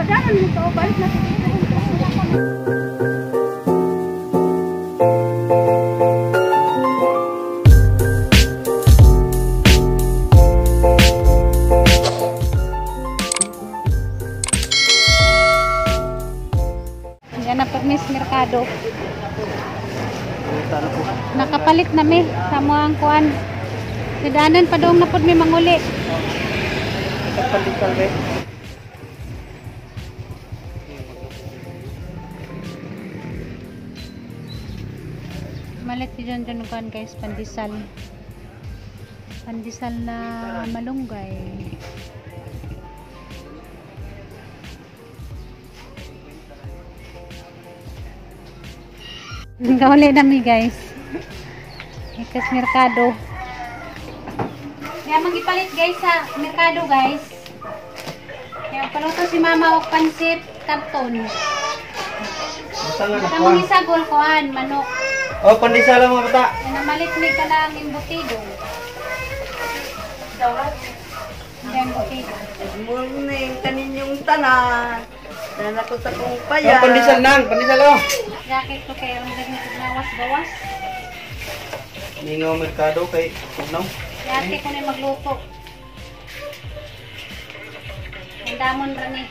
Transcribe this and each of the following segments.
Padanan mo to, balik na dito. Yan na po, Miss Mercado. Nakapalit na mi sa mga kuan. Sidanan pa dong na pod mi manguli. Malit si John John kuan guys, pandesal. Pandesal na malunggay. Nagauli na mi guys. Ikas merkado. Kaya mangipalit guys sa merkado guys. Kaya paluto si mama og pansit karton. Sa mga isagol kuan manok. Oh, pandesal lang mga bata. Namalit mi ka lang embutido. Embutido. Good morning kaninyong tanan. Nanako sa kong payat. Oh, pandesal nang, pandesal oh. Jacket ko kay ang gawas-gawas. Mingaw merkado kay tugnaw. Yate ko na magluto. Ang damon ra ni.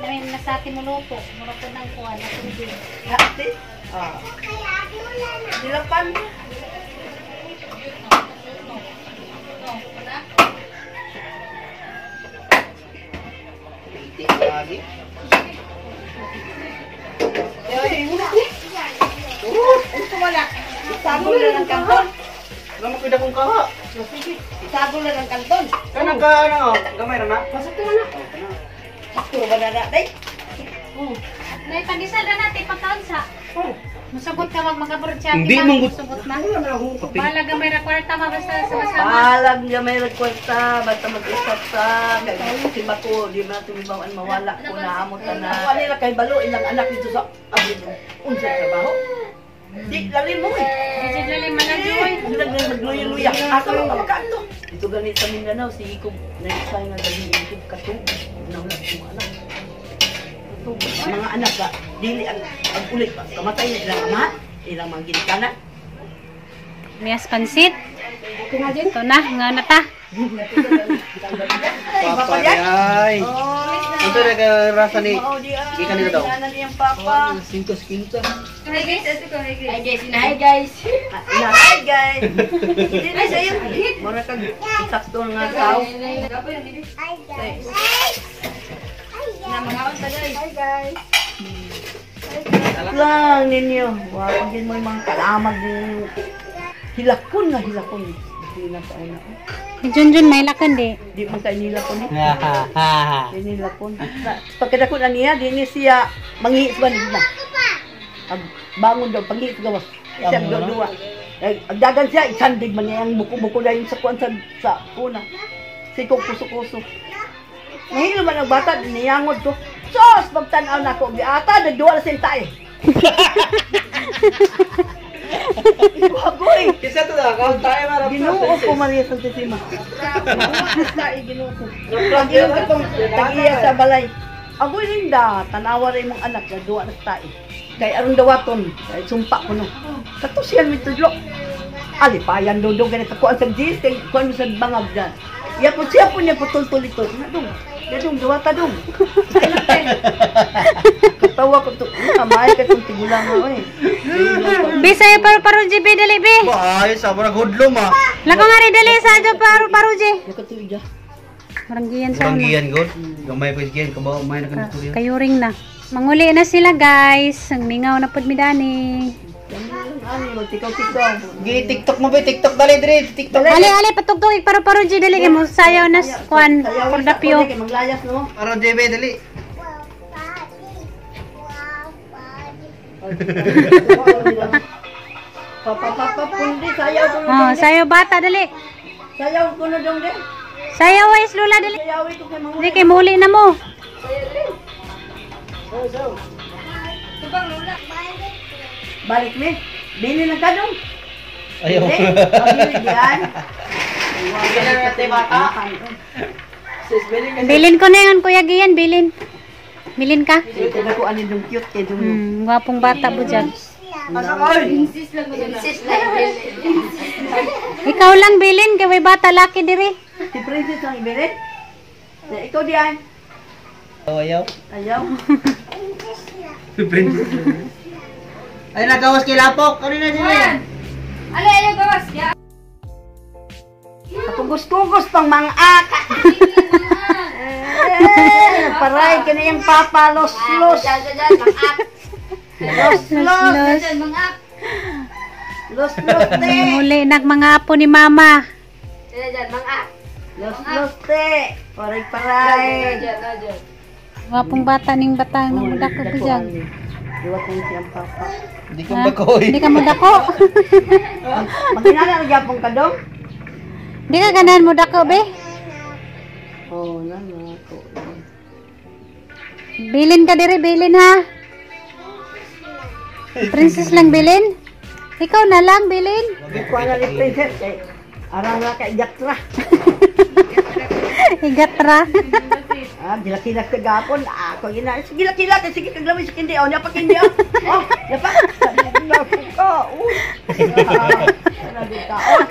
Namin na sa atin mo luto. Mura ko ng kuan na tubig. Yate. Ah. Dilapan. Lagi. Wala. Isagol na ng kanton. Wala mo pwede akong kaha. Isagol na ng kanton. Kanang ka na oh. Gamay ra na. Pasok na na. Sakto ba na na day? Nay pandesal ra natin pagkaunsa. Musugot ka wag magabor siya. Hindi mong musugot na. Bahala gamay ra kwarta ma basta sama-sama. Bahalag niya may kwarta, basta mag-usap sa si Bako, di ba tumibawan mawala ko na amot na. Wala nila kay balo ilang anak dito sa abin. Unsa trabaho? Di lalim mo eh. Di lalim malajoy. Nagluya-luya. Asa man ka makaadto? Dito ganit sa Mindanao si Ikob nagsay nga gabi Ikob katong nawala akong anak. Mga anak ka, dili ang ulit pa. Kamatay na ilang ama, ilang mga ginikanan. Miyas pansit. Ito na, nga na ta. Papa ay. Ito na rasa ni. Gikan nila daw. Papa. 5.50. Hi guys. Hi guys. Hi guys. Hi guys. Hindi na sa'yo. Mura kag sakto nga tao. Hi guys. Hi guys. Lang ninyo. Wa din mo yung mga kalamag ninyo. Hilakon na hilakon. Hindi na sa una. Junjun may lakan di. Di man kay nilakon eh. Di nilakon. Pagkadakon na niya, di ni siya mangiis ba nila. Ag bangon daw pangit gawas. Siya duwa. Agdagan siya isandig man niya ang buko-buko na yung sa kuan sa una. Sikog puso-puso. Nahilo man ang bata niyangod ko. Sos pagtan-aw nako giata nagduwa na sinta eh. Wagoy. Kisa to da kaon tayo mara. Ginoo ko Maria Santissima. Tae Ginoo ko. Pag-iyon ka tong tag-iya sa balay. Agoy linda, tanawa ra imong anak na duwa na tae. Kay aron dawaton, kay sumpa ko no. Kato siya mitudlo. Alipayan dodong ganit ako ang sagdis kay kuan sa bangag na. Ya po siya po niya putol-tul ito. Nadong, nadong duwata dong. Katawa ko to. Kamay ka tong tigulang mo eh. Bisaya paru-paru GB dali be. Ay, sabra gudlom ah. Lako nga rin dali sa adyo paru-paru G. Nakatuig ah. Maranggiyan sa una. Maranggiyan god. Gamay pa siya kabaw may na kanito. Kayuring na. Manguli na sila guys. Ang mingaw na pud mi dani. Ani magtikaw-tikaw. Gi TikTok mo be, TikTok dali diri, TikTok. Ali ali patugtog paru-paru G dali kay mo sayaw na kuan kordapyo. Kay maglayas no. Para JB dali. Papa papa pundi sayaw ko no. Oh, sayaw bata dali. Sayaw ko no dong de. Sayaw is lula dali. Sayaw ko kay manguli. Dili kay muli na mo. Balik mi. Bili lang ka dong. Ayaw. Pabili diyan. Bili na natin bata. Sis, bili ka. Bilin ko na yun, Kuya Gian, bilin. Bilin ka? Ito ko ani dong cute kay dong. Gwapong bata po dyan. Ikaw lang bilin kay way bata laki diri. Si Princess ang ibilin. Na ikaw di ay. Ayaw. Ayaw. Ay, nagawas kay Lapok. Ano na sila? Pugos-pugos pang mga aka. Eh, paray ka na yung papa, los-los. Los-los. Los. Los-los, te. Muli nag mga apo ni mama. Los-los, te. Paray-paray. Gwapong bata ning bata nga mudako po dyan. Diwa kong siyang papa. Hindi ko bakoy. Hindi ka mudako. Maginana na gyapon ka dong? Di ka ganahan mudako be. Oo, na na ako. Bilin ka diri, bilin ha. Princess lang bilin. Ikaw na lang bilin. Di ko na ni Princess kay arang na kay Jatra. Igatra. Ah, gilakilak sa gapon. Ako gina. Sige gilakilak, sige kaglawin sa kindi. Oh, nyapa kindi. Oh, oh nyapa. Nyapa ka. Uy. Ano dito? Oh.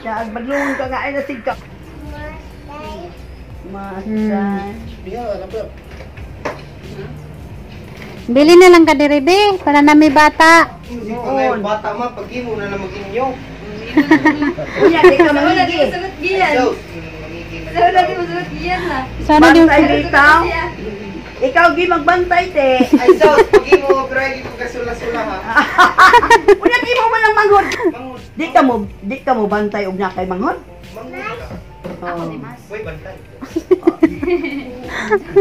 Ya, badlungon ka nga ay nasig ka. Masay. Bilin na lang ka diri be para na may bata. Hindi pa ngayon bata ma, pag imo na na mag-inyo. Unya, di ka mangigi. So, Sana di Bantay bitaw. Ikaw gi magbantay te. Ay, so, pag imo, pero ay ko kasula-sula ha. Unya di mo man ang manghod. Manghod. Di ka mo bantay og na kay manghod. Manghod ka. Oh. Uy, bantay.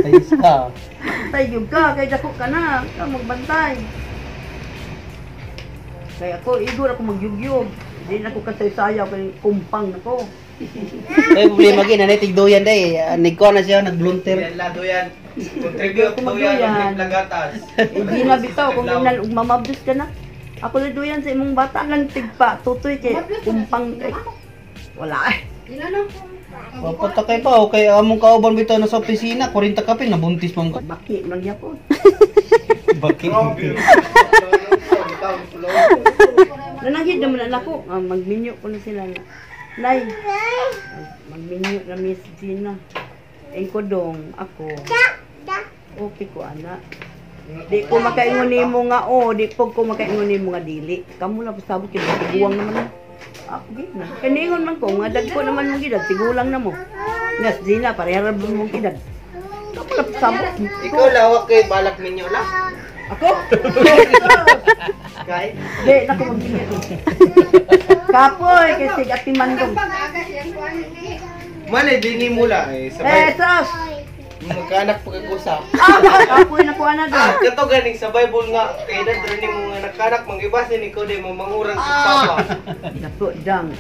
Ayos ka. Bantay gyud ka kay dako ka na, ka magbantay. Kay ako igor ako magyugyog. Di na ko kasaysayaw kay kumpang nako. Ay, problema gin, nanay tigduyan day. Nagkuha na siya, nag-volunteer. Yan la, duyan. Contribute, duyan, lagatas. Hindi na bitaw kung inal ug mamabdos ka na. Ako na duyan sa imong bata lang tigpa tutoy kay kumpang kay wala eh. Papatakay pa, okay. Among kauban bitaw na sa opisina, 40 kapin, nabuntis man ko. Baki man gyapon. Bakit? Nananghid naman anak ko. Ah, magminyo ko na sila na. Nay, magminyo na Miss Gina. Eh ko dong, ako. Okay ko, anak. Di ko makaingon nimo nga o, di po ko makaingon nimo nga dili. Kamo na pasabot kay tiguang naman na. Ako gid na. Kay ningon man ko nga dagko naman mong gidad, tigulang na mo. Miss Gina, pareha ra mong gidad. Kamo na pasabot. Ikaw lawak kay balak minyo la. Ako? Kay? Di, naku magminyo. Kapoy, kasi ati mandong. Malay dini mula eh Eh, sabay. sos! Magkaanak pagkagusa. Ah, kapoy na kuha na doon. Ah, kato ganing sa Bible nga kay dad ni mo nga nakanak mangibasin ikaw di mo mangurang sa papa. Dato, dang.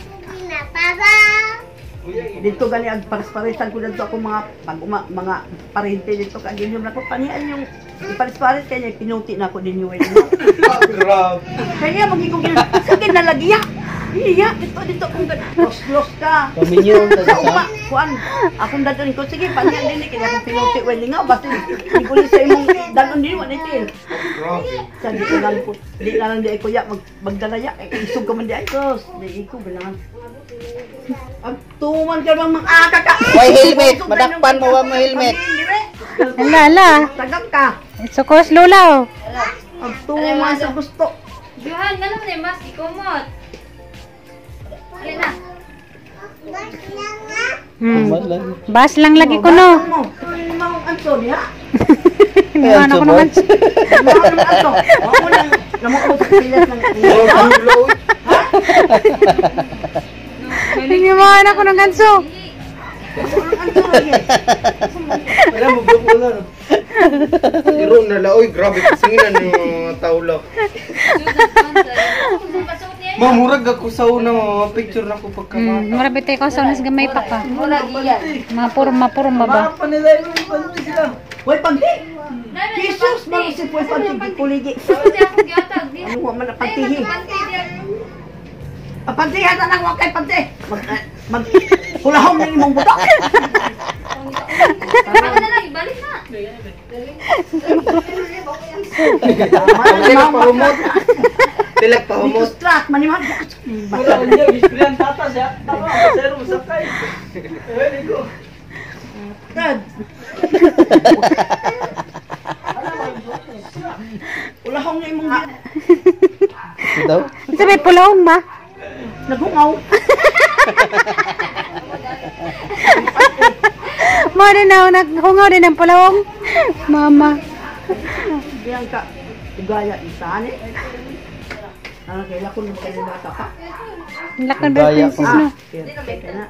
Dito gani ang pares-paresan ko dito ako mga pag uma, mga parente dito ka dinyo na ko panian yung pares-pares kay niya pinuti na ako dinyo eh. Ah, grabe. Kaya magiging gina sa nalagiya. Iya, dito dito kung los los ka. Paminyo Sa uma, kuan, akong dadon ko sige panian din kaya akong pinuti well nga basta iguli sa imong dadon din wa nitil. Grabe. Sa di ko lang ko, di na lang di ay kuya mag magdalaya eh isog ka man di ay sos. Di ko ganahan. Ang tuman ka bang mga ka. Way helmet, madakpan mo wa mo helmet. Ala, ala. Tagam ka. Sukos lula oh. Ang tuman sa gusto. Johan, nga naman eh, mas ikumot. Alin na. Bas lang lagi ko no. Mo. Maong anso diha. Iwan ako naman. Maong anso. Mao nang namuot sa pilas ng Iniwan ako ng ganso. Maong anso lagi. Wala mo buko na. Iro na la oy grabe kasinginan ng mga tao la. Mamurag ako sa una mga picture na ko pagkabata. Mura bitay ko sa unas gamay pa ka. Mapurma ba? Pa nila yung panty sila. Way panti. Jesus, mga si Puy panti kuligi. Ano wa man ang pantihi. Ah, panti hata nang wa kay panti. Mag mag hulahom ng imong butok. Ako na lang, ibalik na. Tilak pahumot. Tilak pahumot. Strat man ni. Wala niya, gispriyan tata siya. Tama, pasero mo sakay. Eh, ko. Tad. Ulahong na imong Daw? Sa may pulong ma. Nagungaw. Mo din na naghungaw din ang pulong. Mama. Diyan ka ugaya isa ni. Ano kay lakon mo kayo bata pa? Lakon ba princess no? Na.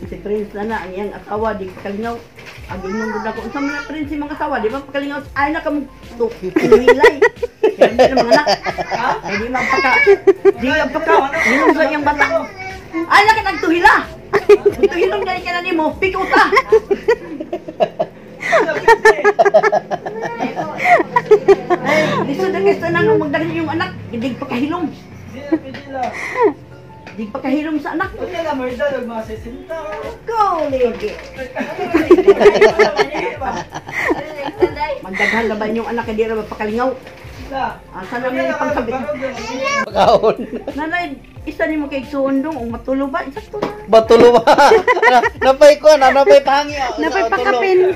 Si Prince na na ang iyang asawa di kalingaw. Ang ingon gud ako unsa man na Prince imong asawa di ba pakalingaw ay na kamo to hilay. Kaya hindi na mga anak. Kaya di man paka di man paka ingon sa iyang bata. Ay na ka nagtuhila. Tuhilom dali ka na nimo, pikuta. Ay, lisod na kaysa na nung magdaghan yung anak, hindi pa kahilom. Di pa kahilom sa anak. Wala na, may edad, mga 60. Go, lady. Magdaghan na ba inyong anak, hindi na mapakalingaw? Asa na may pangsabit? Pagkaon. Nanay, isa ni mo kay suundong, o matulo ba? Isa to na. Batulo ba? Napay ko na, napay pangi. Napay pakapin.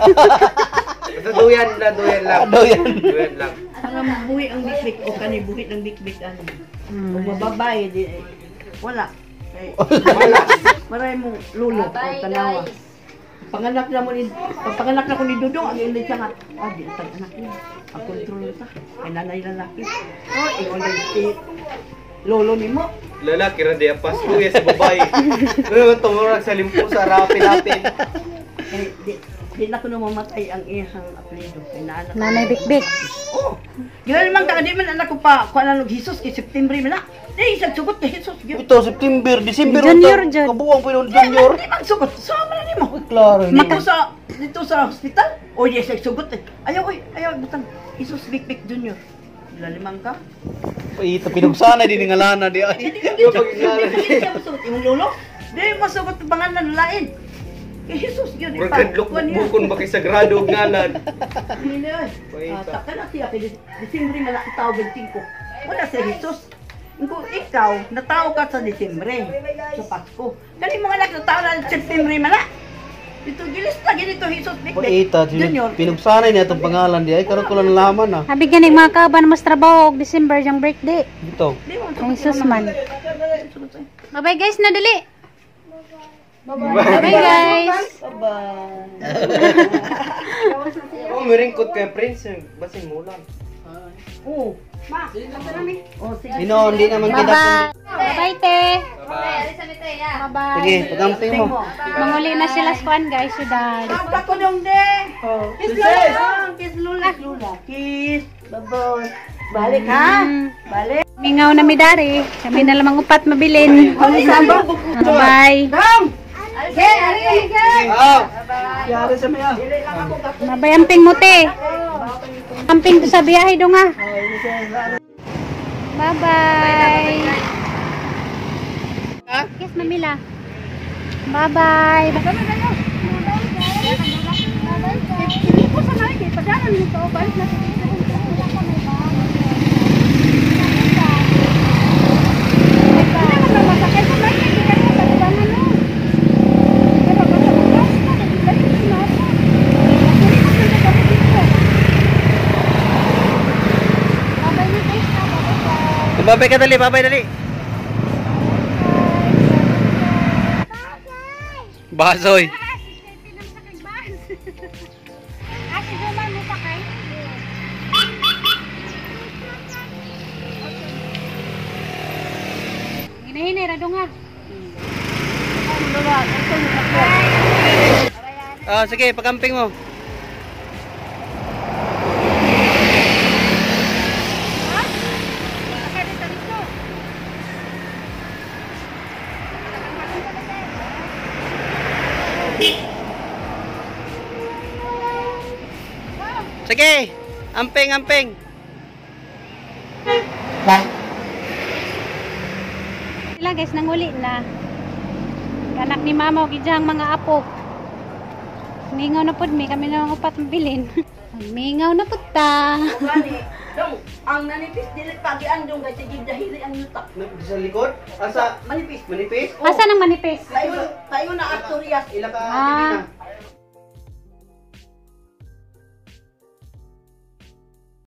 Duyan na, duyan lang. Duyan. Duyan lang. Ang mabuhi ang bikbik o kani buhit ng bikbik ano. Kung mababay, di, wala. Eh, wala. Maray mong lulo o tanawa. Panganak na mo ni panganak na ko ni Dudong ang iyong siya nga. Ah, di ang anak niya. Ang kontrol ta. Kay nanay lalaki. Oh, ingon lang si lolo nimo. Lalaki ra diya pasko ya sa babae. Ano tumurag sa limpo sa rapin-rapin. Eh, di na ko na mamatay ang iyang apelyido. Kay naanak. Nanay bikbik. Oh. Gila naman ka di man anak ko pa kuan na Jesus kay September man na. Di isang sugot kay Jesus gyud. Ito September, December Junior, Jun. Kabuang pa yung junior. Di man sugot. Sama na nimo. Klaro. Dito sa hospital. O yes, sugot eh. Ayaw oy, ayaw butang Jesus Bikbik Junior. Gila limang ka. Ito pinugsana din nga lana di ay. Di siya masugot imong lolo. Di masugot ang pangalan lain. Kay Jesus gyud Murag kadlok bukon ba kay sagrado og ngalan. Hindi ay. Taka na siya kay Disembre man ang tao 25. Wala si Jesus. Kung ikaw, natao ka sa Disembre, sa Pasko. Kani mga anak natao na Septembre man na. Ito gilista ganito Jesus Bikbik Ita, Junior. pinugsana niya itong pangalan di ay karon ko lang nalaman ah. Abi gani mga kaban mas trabaho og December yung birthday. Dito. Di mo Kay Jesus man. Bye-bye guys na dali. Bye-bye guys. Bye-bye. Oh, miringkot kay Prince, basin mulan. Oh. Ma, oh, sige. Ino, hindi naman kita. Bye-bye. Bye-bye te. Bye-bye. Sige, pagamping mo. Manguli na sila sa kuan guys, syudad. Tawag ko dong de. Kiss Lola. Kiss Lola. Lola. Kiss. Bye-bye. Balik ha. Balik. Mingaw na mi dari. Kami na lamang upat mabilin. Bye. Dong. Ah, Yari sa maya. Bye-bye amping mo te. Amping to sa biyahe dong ah. Bye-bye. Kiss Mamila. Bye-bye. Babay ka dali, babay dali. Basoy. Hinahinay, rado nga. Ah, sige, pagamping mo. Sige, amping, amping. Sila guys, nanguli na. Anak ni mama, o gidyang mga apo. Mingaw na pud mi kami na ang upat mabilin. Mingaw na pud ta. Gani, dong, ang nanipis dili pagian dong kay sige dahili ang yuta. Sa likod? Asa? Manipis. Manipis? Asa nang manipis? Tayo tayo na Asturias. Ila ka Ah. TV na.